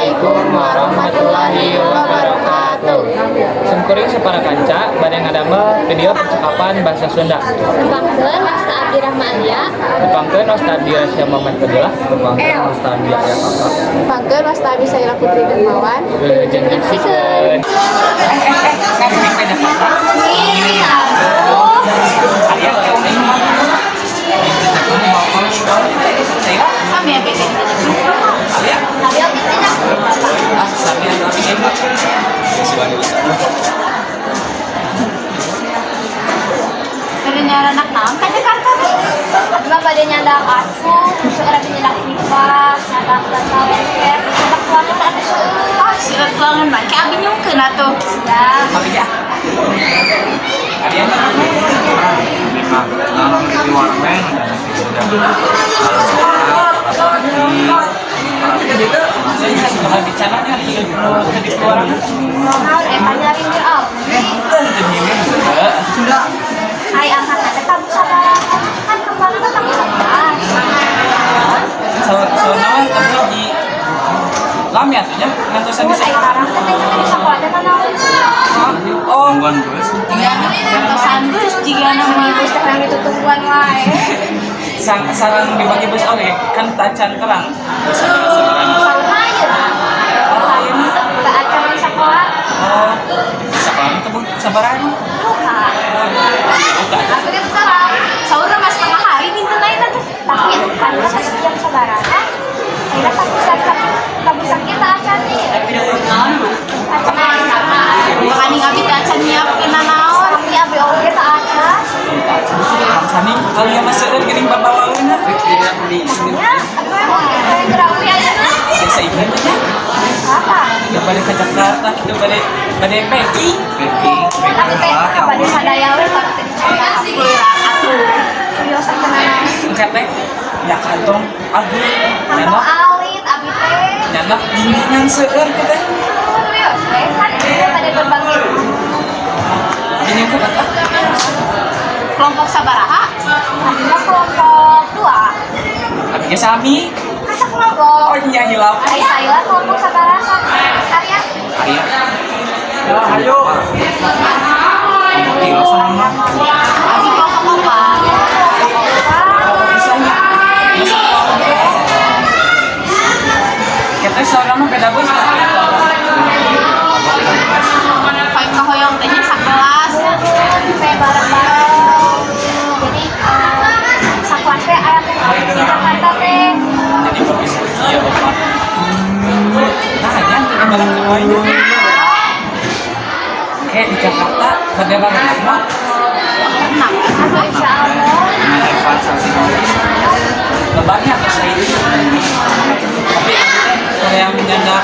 Assalamualaikum warahmatullahi wabarakatuh. Simkuring sapara kanca bade ngadamel video percakapan bahasa Sunda. Tepangkeun, wasta abdi Rahma Alia. Tepangkeun, wasta abdi Rasya Muhammad Fadilah. Tepangkeun, wasta abdi Arya Kakak. Tepangkeun, wasta abdi Saila Putri Darmawan. Wilujeng nyaksikeun. Ngabibing ka Jakarta. Arya keong ini mah. Saila? Sami ya beda. Arya? Abi oge tanya. Ah, sami atuh abdi ge. Bade nyarandak naon ka Jakarta teh? Abi mah bade nyandak acuk, seueur abdi nyandak kipas, nyandak bantal lengket, nyandak tuangan anu seueur. Ah, seueur tuangan mah ke abi nyungkeun atuh. Ya. Abdi ge ah. Arya mah. Dalam di warmen. Bakal bicaranya di di keluaran. Naon eta nyarindir abdi? Ai angkat teh tabuh sabaraha? Kan kembangna teh tabuh 11. So naon tapi di lami atuh nya ngantosan di Mun ai tarang teh teh di sakola teh naon? Oh, Tungguan bus. Ngantosan bus jigana mah. Geus teh nang ditutungguan wae. Sang sarang dibagi bus oge kan tacan terang. Bus sabaran. Sauna ayeuna. Oh, ayeuna. Teu acan di sakola. Oh, sekolah teh sabaraha? Duka. Buka. Aku gitu terang. Saurna mah setengah hari dinten ayeuna teh. Tapi kan geus jam sabaraha? Ayeuna tabuh sakit teu acan ieu. Acan aya. Makaning abi teh acan nyiapkeun naon. Tapi abi oge teu acan. Sami kali mah seueur geuning babawaeuna. Ya, abi oge teh gerawi ayeuna. Biasa ieu teh nya. Apa? Ya bade ke Jakarta kitu bade bade packing. Packing. Abi teh bade sadaya we tapi teh dicoba. Atuh. Biasa tenanan. Engke teh ya kantong ageung Kantong nyanak alit abi teh. Nyanak bimbingan seueur kitu teh. Wios we kan ieu bade berbagi. Binyungkeun atuh. Kelompok sabaraha? Abi mah kelompok 2. Abi ge sami. Kasa kelompok. Oh nya hilap. Ari Saila kelompok sabaraha? Arya. Arya. Ya, ayo. Gila sama. Abi kelompok opat. Bisanya. Kita seorang mah beda bus. Paling kahoyong teh nya sakelas. Kayak bareng-bareng. Jadi sakelas teh aya teh di Jakarta teh. Jadi kopi ya bapak. Nah, jangan kita bareng semuanya. Kayak di Jakarta, pada bareng semua. Tenang. Aduh, insya Allah. Evan sama. Lebarnya atau saya. Tapi aku teh yang menyandak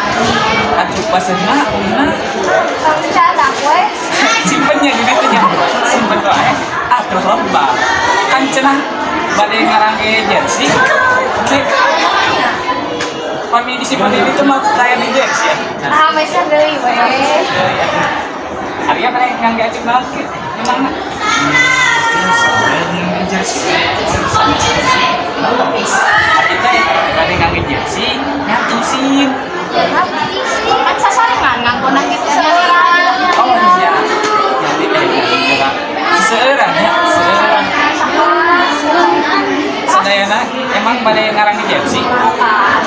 acuk pasena, una, Bercanda we. Simpennya di ditu nya. Simpen wae. Ah, terus lomba. Kan cenah bade ngarangge jersey. Cek. Pami disimpan di ditu mah kayak di jersey ya. Ah, meser deui we. Arya mana ngangge acuk naon ke? Memangna? Jersey. Abi teh bade ngangge jersey, ngantusin. Kan sasarengan nganggona kitu. Oh iya. Jadi seueuran ya, seueuran. Sadayana emang bade ngarangge jersey. Antara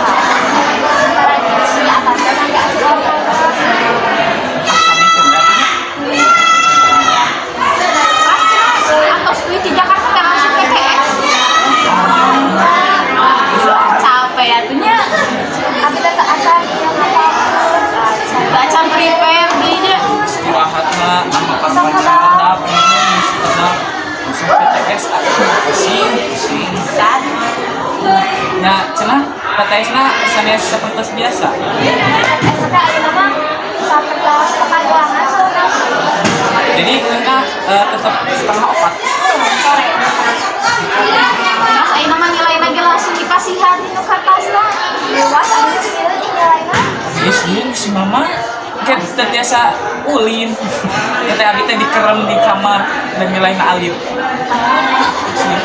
jersey atau ngangge acuk olahraga. Ah, sami keun atuh nya. Atos duit di Jakarta teh masuk PTS. Capek atuh nya. Abi teh teu acan ieu ngapalkeun. Teu acan prepare deui nya. Istirahatna Sok kedap, kedap, langsung PTS atuh pusing, pusing. San. Nah, cenah PTS na sanes seperti biasa. PTS teh ayeuna mah sapertos pekanduangan saurna. Jadi na tetap 3.30. Sore. Terus ayeuna mah nilai ge langsung dipasihan dinu kertasna. Luas anu sieun nilainya. Geus sieun si mama. Kan teu tiasa ulin. Teh abi teh dikerem di kamar dan nilai alit. Sieun.